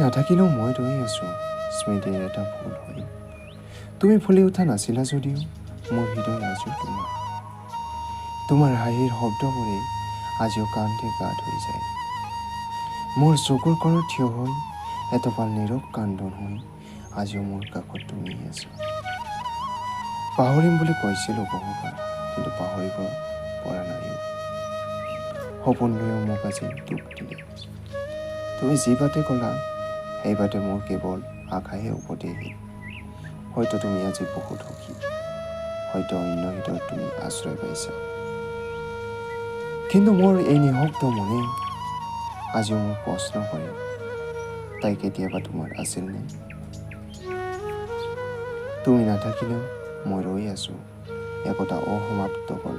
নাথাকিলেও মই ৰৈ আছোঁ স্মৃতিৰ এটা ভুল হৈ। তুমি ফুলি উঠা নাছিলা যদিও মোৰ হৃদয় আজিও তোমাৰ। তোমাৰ হাঁহিৰ শব্দবোৰে আজিও কান্ধে গা ধুই যায়। মোৰ চকুৰ কণত থিয় হৈ এটোপাল নীৰৱ কান্দোন হৈ আজিও মোৰ কাষত তুমি আছা। পাহৰিম বুলি কৈছিলোঁ বহুবাৰ, কিন্তু পাহৰিব পৰা নাইও। সপোনবোৰেও মোক আজি দুখ দিলে। তুমি যি বাটে গ'লা সেই বাটে মোৰ কেৱল আশাহে উভতি আহিল। হয়তো তুমি আজি বহুত সুখী, হয়তো অন্য হৃদয়ত তুমি আশ্ৰয় পাইছা, কিন্তু মোৰ এই নিশব্দ মনে আজিও মোক প্ৰশ্ন কৰে, তাই কেতিয়াবা তোমাৰ আছিলনে? তুমি নাথাকিলেও মই ৰৈ আছোঁ একোটা অসমাপ্ত গল্প।